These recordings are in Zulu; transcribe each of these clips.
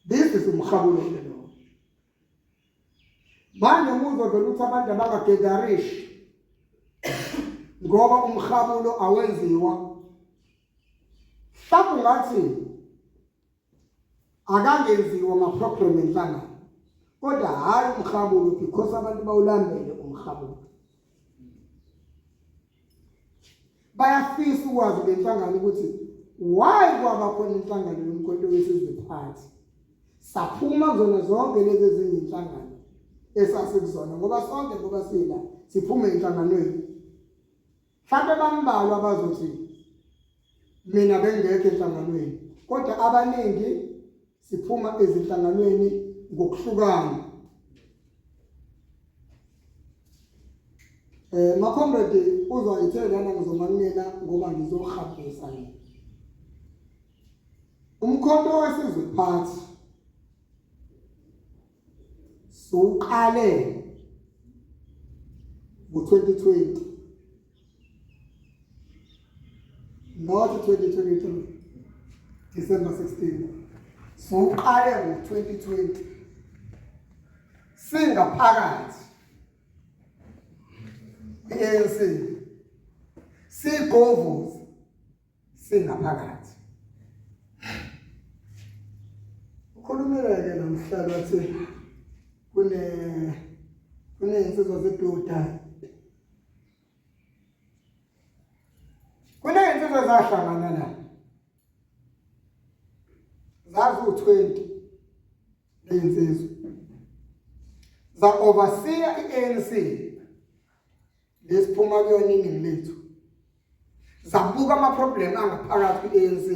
This is umhabulo ke lo. Manje umuzwa vele ukuthi abantu abangagedarishi ngoba umhabulo awenziwa. Mhlawumbe ungathi akangenziwa ama-program enhlangano kodwa hhayi umhabulo because abantu bawulambele umhabulo. Bayafisa ukwazi ngenhlangano ukuthi why kwaba khona inhlangano yoMkhonto weSizwe Party. Saphuma kuzona zonke lezi ezinye inhlangano esasikuzona ngoba sonke ngoba sila siphume enhlanganweni. Mhlawumbe bambalwa abazothi mina bengekho enhlanganweni kodwa abaningi siphuma ezinhlanganweni ngokuhlukana. Eh ma comrade uzwa ithe lana ngizomanina ngoba ngizohambisa mina. Umkhonto wesizwe party suqale ngo-2020 not 2023 December 16 suqale ngo-2020 singaphakathi i-ANC sigovuza singaphakathi ukhulumile-ke lo mhlalo wathi kune kuney'nsizwa zeduda kuney'nsizwa zahlangana la zaziwu-20 ley'nsizwa za-overseer i-ANC lesiphuma kuyona iningi lethu zabuka ama-problem angaphakathi kwi-ANC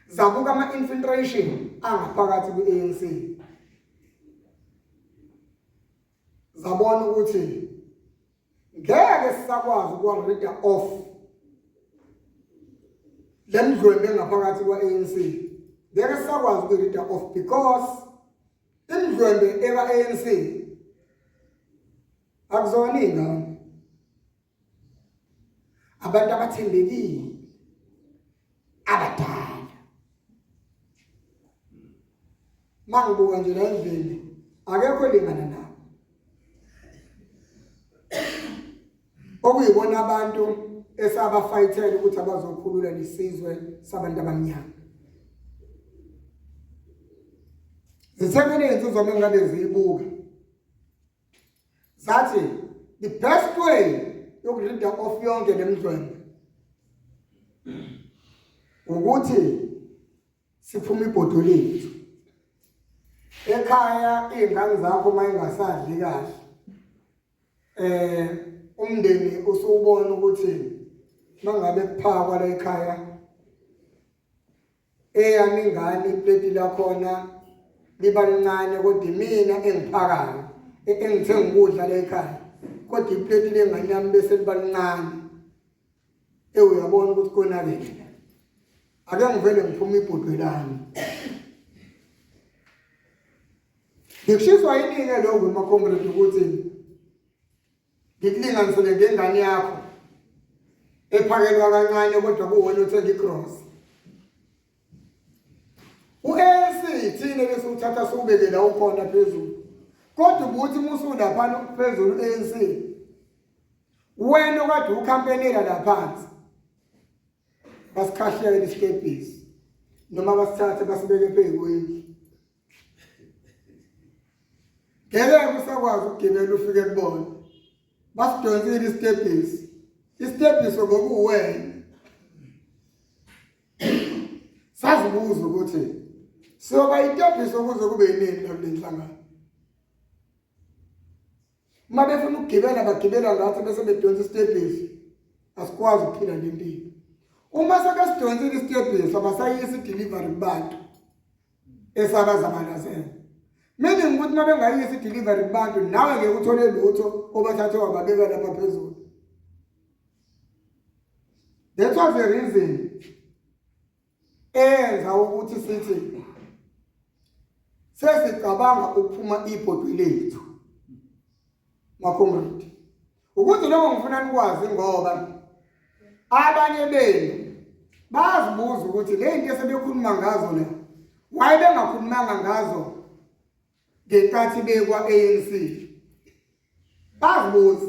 zabuka ama-infiltration angaphakathi kwi-ANC zabona ukuthi ngeke sisakwazi ukuwa-rida off le mdlwembe engaphakathi kwa-ANC ngeke sisakwazi ukuyi-rida off because imidlwembe eka-ANC akuzona iy'ngane abantu abathembekile abadala mangibuka nje la endlini akekho lingana nabo okuyibona abantu esabafayithela ukuthi abazokhulula lesizwe sabantu abamnyama zithemene insizwa mengabe ziyibuka zathi the best way yokurida off yonke lemdlwembe ukuthi siphume ibhodo lethu ekhaya iy'ngane zakho uma ingasadli kahle eh umndeni usuwubona ukuthi mangabe kuphakwa la ekhaya eyami ingane ipleti lakhona liba lincane kodwa imina engiphakayo engithenga ukudla la ekhaya kodwa ipleti lengane yami bese liba lincane ewuyabona ukuthi konakele ake ngivele ngiphume ibhodwe lami Ngikushiswa yini-ke lokhu ma-comrade ukuthi ngikulinganisele ngengane yakho ephakelwa kancane kodwa kuwona othenga igrosa. U-ANC thina besiwuthatha siwubeke la ukhona phezulu kodwa ubuthi uma usulaphana phezulu u-ANC wena okade ukhampenela la phansi basikhahlele isitebhisi noma basithathe basibeke phezu kwendlu ngeke usakwazi ukugibela ufike kubona basidonsile isitebhisi isitebhisi ngokuwena sazibuza ukuthi siyoba itebhisi ukuze kube yinini la kule nhlangano uma befuna ukugibela bagibela ngathi bese bedonsa isitebhisi asikwazi ukuphila le mpilo uma sebesidonsile isitebhisi abasayisi idelivery kubantu esabazabalazela meaning ukuthi uma bengayisi idelivery kubantu nawe ngeke uthole lutho obathathe wababeka lapha phezulu that was the reason eyenza ukuthi sithi sesicabanga ukuphuma ibhodwe lethu makhomrade ukuthi lokho ngifuna nikwazi ngoba abanye benu bazibuza ukuthi le nto esebekhuluma ngazo le Why bengakhulumanga ngazo ngenkathi bekwa ANC? Bazibuza.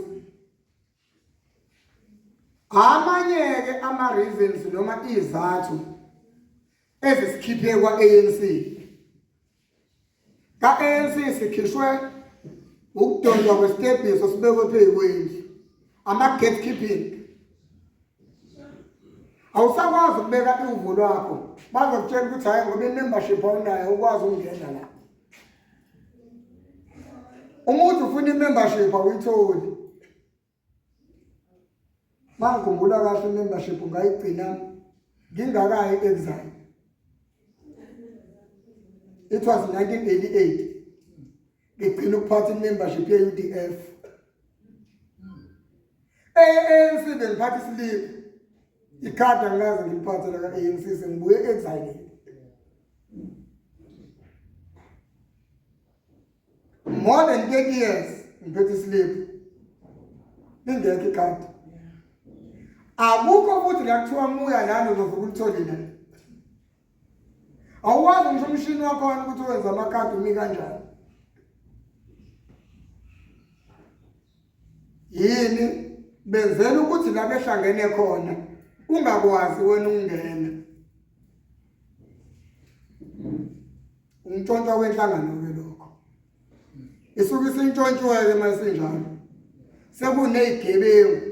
Amanye-ke ama-reasons noma izathu ezisikhiphe kwa-ANC. Ka-ANC sikhishwe ukudonswa kwesitebhiso sibekwe phezu kwendlu, ama-gatekeeping. Awusakwazi ukubeka uvo lwakho, bazokutshela ukuthi hhayi ngoba i-membership awunayo ukwazi ukungena la. Uma uthi ufuna i-membership awuyitholi. Mangikhumbula kahle i-membership ngayigcina ngingakayi exile. It was 1988. Ngigcina ukuphatha i-membership ye-UDF. ANC bengiphatha isiliphu. Ikhadi angikaze ngiliphathe laka-ANC sengibuye exile. More than 30 years ngiphethe isiliphu. Lingekho ikhadi. Akukho futhi la kuthiwa muya lana uzovuka ulitholile. Awuwazi ngisho umshini wakhona ukuthi wenza amakhadi umi kanjani. Yini benzela ukuthi la behlangene khona ungakwazi wena ukungena. Umntshontsha wenhlangano ke lokho. Isuke isintshontshiwe-ke uma isinjalo. Sekunezigebengu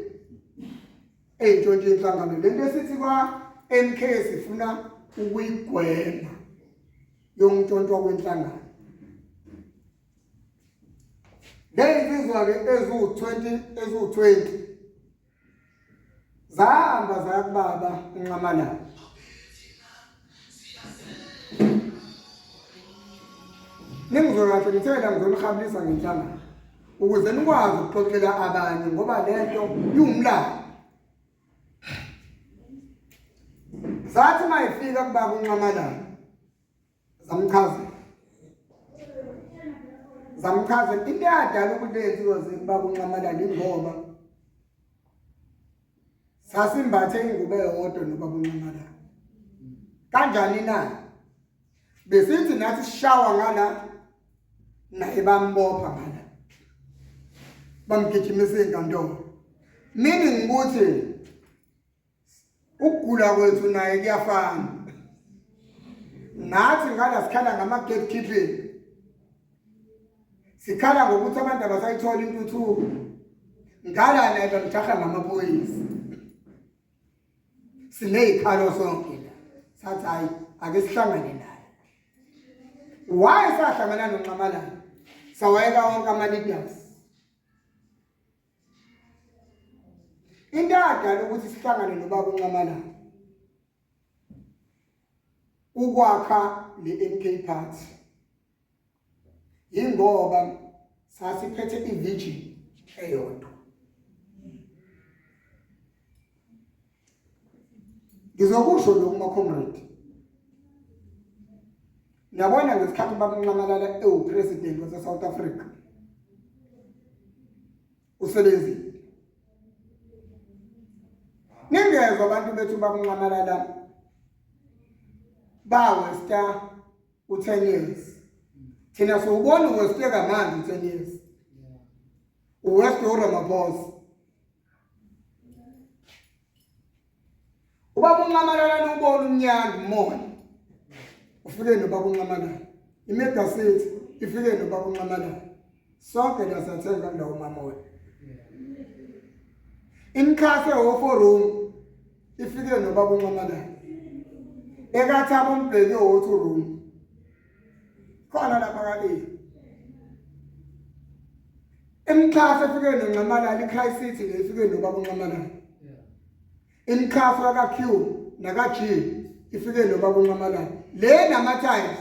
ey'ntshontsha inhlangano. Le nto esithi kwa-MK sifuna ukuyigwema yokuntshontshwa kwenhlangano. Ley'nsizwa-ke eziwu-20 eziwu-20 Zahamba zaya kubaba uNxamalala. Ningizwe kahle ngithe la ngizonihabulisa ngenhlangano ukuze nikwazi ukuxoxela abanye ngoba lento iwumlando. Zathi mayifika kubaba uNxamalala zamchazela zamchazela into eyadala ukuthi lenziwa zibaba unxamalala ingoba sasimbathe ingubo eyodwa nobaba unxamalala kanjani na besithi nathi sishawa ngala naye bambopha ngala bamgijimisa inkantolo meaning ukuthi Ukugula kwethu naye kuyafana. Nathi ngala sikhala ngama gatekeeping. Sikhala ngokuthi abantu abasayithola intuthuko. Ngala naye bamjaha ngamaphoyisa. Sinezikhalo sonke la. Sathi hayi ake sihlangane naye. Why sahlangana noNxamalala? Sawayeka wonke ama leaders. Into eyadala ukuthi sihlangane nobaba uNxamalala ukwakha le MK Party yingoba sasiphethe ivision eyodwa. Ngizokusho lokhu ma-comrade. Niyabona ngesikhathi ubaba uNxamalala ewu-president wase-South Africa usebenzile. Ningezwa abantu bethu ubaba uNxamalala ba-westa u-10 years. Thina siwubona uwesteka manje u-10 years. Uwest uRamaphosa. Ubaba uNxamalala ubona umnyandi umoya. Ufike nobaba uNxamalala. Imega City ifike nobaba uNxamalala. Sonke la sathenga kulawo mamoya. Imkhase wo room ifike nobaba uNxamalala. Ekathaba umbheki wo two room. Khona lapha kabili. Imxhaso efike noNxamalala iChrist City le ifike nobaba uNxamalala. Imxhaso yaka Q naka G ifike nobaba uNxamalala. Le nama times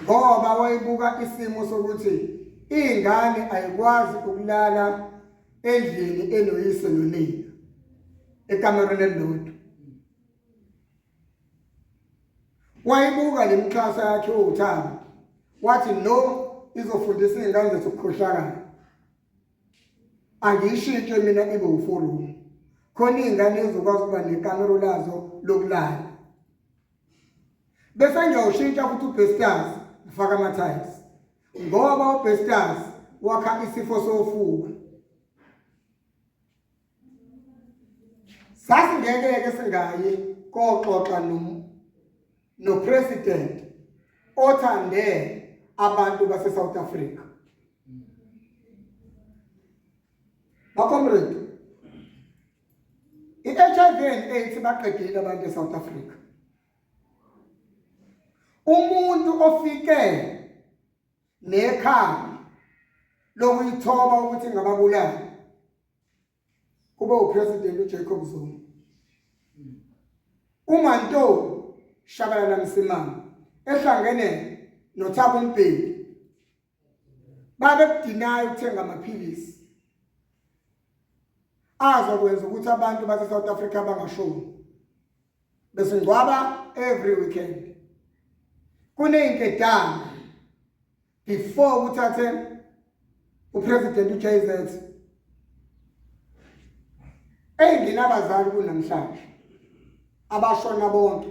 ngoba wayibuka isimo sokuthi ingane ayikwazi ukulala endlini enoyise nonina ekamerweni elilodwa. Wayibuka le mxhaso yakhe uThabo wathi no izofundisa iy'ngane zethu ukukhohlakala angiyishintshe mina ibe uforum. Khona iy'ngane ezokwazi ukuba nekamero lazo lokulala. Bese ngiyawushintsha futhi uBesters ngifaka ama-tiles ngoba uBesters wakha isifo sofuba. Sasingeke-ke singayi koxoxa nopresident othande abantu base-South Africa. Ba-comrade, i-HIV and AIDS baqedile abantu eSouth Africa. Umuntu ofike nekhambi lokuyithoba ukuthi ngababulali kube uPresident uJacob Zuma. UManto Shabalala Msimang ehlangene noThabo Mbeki babekudinaya ukuthenga amaphilisi azokwenza ukuthi abantu base-South Africa bangashoni. Besingcwaba every weekend. Kuney'nkedama before kuthathe uPresident uJZ enginabazali kunamhlanje abashona bonke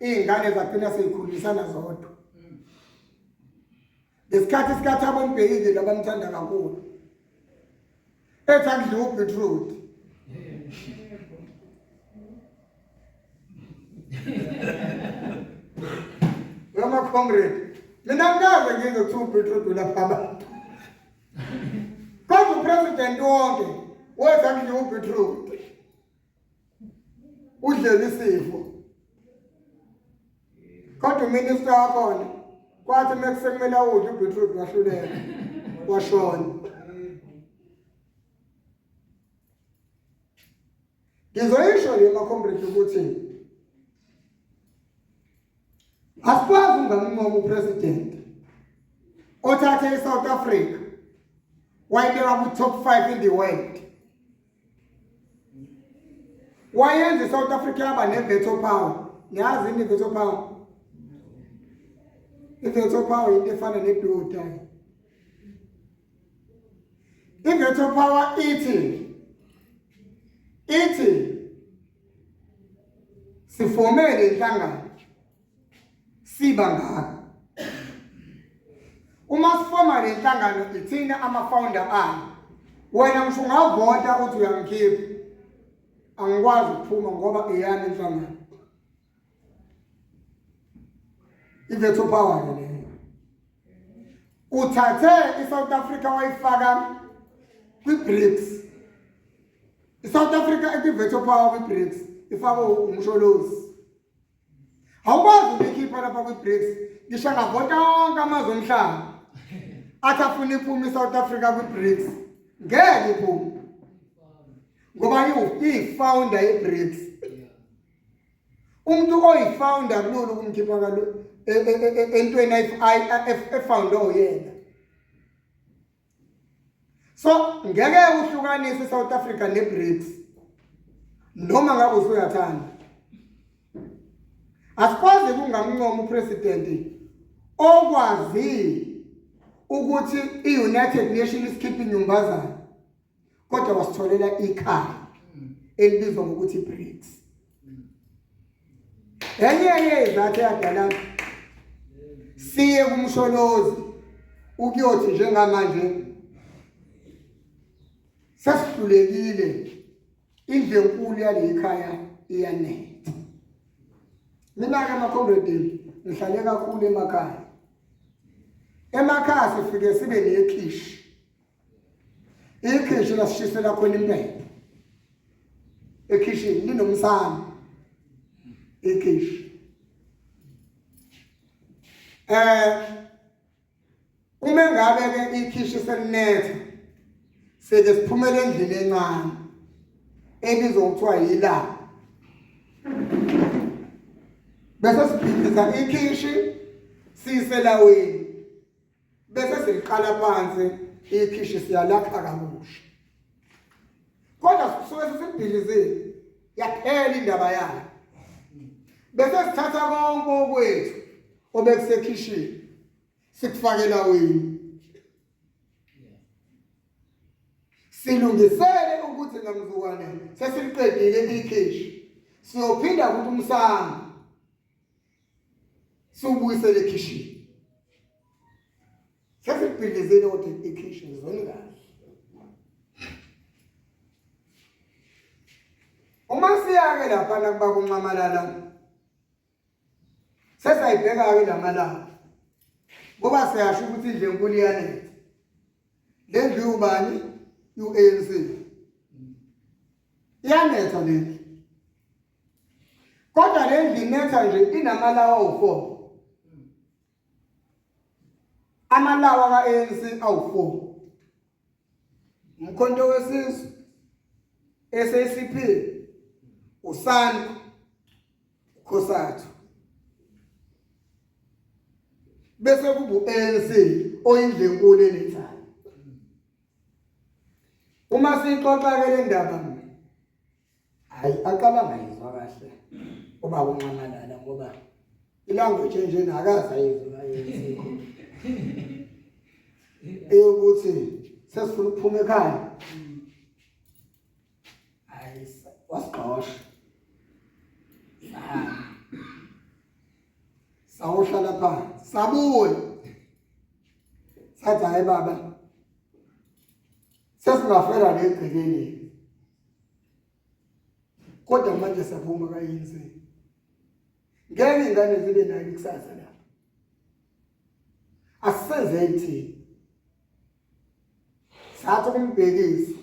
iy'ngane zagcina seyikhulisana zodwa ngesikhathi sikaThabo Mbeki labamthanda kakhulu ethi akudliwa ubeetroot Yama comrade mina ngikaze ngizwe kuthiwa ubeetroot ulapha abantu kodwa upresident wonke wenza kudliwa ubeetroot udlela isifo kodwa uminister wakhona kwathi uma kusekumele awudle ubeetroot wahluleka washona ngizoyisho le macomrade ukuthi asikwazi ungamnqoma upresident othathe iSouth Africa wayibeka ku-top 5 in the world wayenza iSouth Africa yaba ne-veto power. Niyazi yini i-veto power? I-veto power into efana ne-do die. I-veto power ithi ithi sifomele inhlangano siba ngaka uma sifoma le nhlangano ithina ama-founder ayo wena ngisho ungavota uthi uyangikhipha angikwazi ukuphuma ngoba eyami inhlangano i-veto power ke leyo uthathe i-South Africa wayifaka kwi-BRICS i-South Africa ekwi-veto power kwi-BRICS ifakwe umsholozi Awukwazi ukuyikhipha lapha kwi-BRICS ngisho angavota wonke amazwe omhlaba athi afuna iphume i-South Africa kwi-BRICS ngeke iphume ngoba iyi-founder ye-BRICS umuntu oyi-founder kulula ukumkhipha kalu e, e, e, entweni efoundwe uyena So ngeke uhlukanise iSouth Africa neBRICS noma ngabe usuyathanda. Asikwazi ukungamncoma upresident okwazi ukuthi iUnited Nations isikhiphe inyumbazana kodwa wasitholela ikhaya elibizwa ngokuthi iBRICS. Enye yezathu eyadala siye kumsholozi ukuyothi njengamanje sesihlulekile indlu enkulu yaleli khaya iyanetha. Mina-ke ama-comrade ngihlale kakhulu emakhaya. Emakhaya sifike sibe nekhishi. Ikhishi lasishisela khona impepho. Ekhishini linomsamo. Ikhishi. Eh uma ngabe ke ikhishi selinetha seke siphumele endlini encane ebizwa ngokuthiwa yila bese sibhidliza ikhishi siyiselawini bese siliqala phansi ikhishi siyalakha kabusha kodwa sisuke sesibhilizile yaphela indaba yayo bese sithatha konke okwethu obekusekhishini sikufakela wini Silungisele ukuthi ngamzukwane sesiliqedile ikhishi. Siyophinda ukuthi umsamo siwubuyisele ekhishini. Sesibhidlizile kodwa ikhishi ngizweni kahle. Uma siyake lapha nakuba kunxamalala sesayibheka-ke lamalanga ngoba siyasho ukuthi indlu enkulu iyanetha. Le ndlu iwubani? U-ANC. Iyanetha le ndlu. Kodwa le ndlu inetha nje inamalawa awu-4. Amalawa ka-ANC awu-4. Umkhonto wesizwe, SACP, uSANCO, uCOSATU. Bese kuba u-ANC oyindlu enkulu enethayo. Uma siyixoxa-ke le ndaba hayi aqala ngayizwa kahle ubaba uNxamalala ngoba ilanguage enjena akaze ayizwe ayenze eyokuthi sesifuna ukuphuma ekhaya hayi wasigxosha sawuhlala phansi sabuya sathi hayi baba sesingafela legcekeni kodwa manje siyaphuma ka-ANC ngeke ingane zibe nayo ikusasa lapha asisenzeni thina sathi kumbhekisi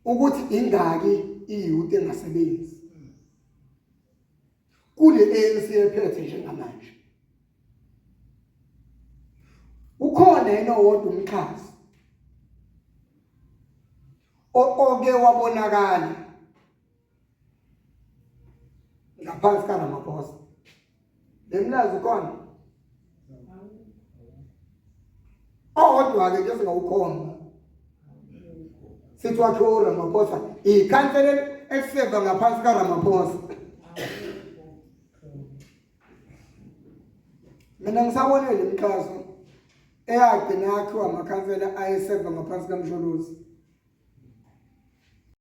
ukuthi ingaki iyouth engasebenzi kule ANC ephethe njengamanje ukhona yena owodwa umxhasi oke wabonakala ngaphansi kaRamaphosa lemlazi ukhona owodwa-ke nje singawukhomba sithi wakhiwe uRamaphosa ikhansela eliseva ngaphansi kaRamaphosa mina ngisabonele imixhaso eyagcina yakhiwa amakhansela ayeseva ngaphansi kaMsholozi.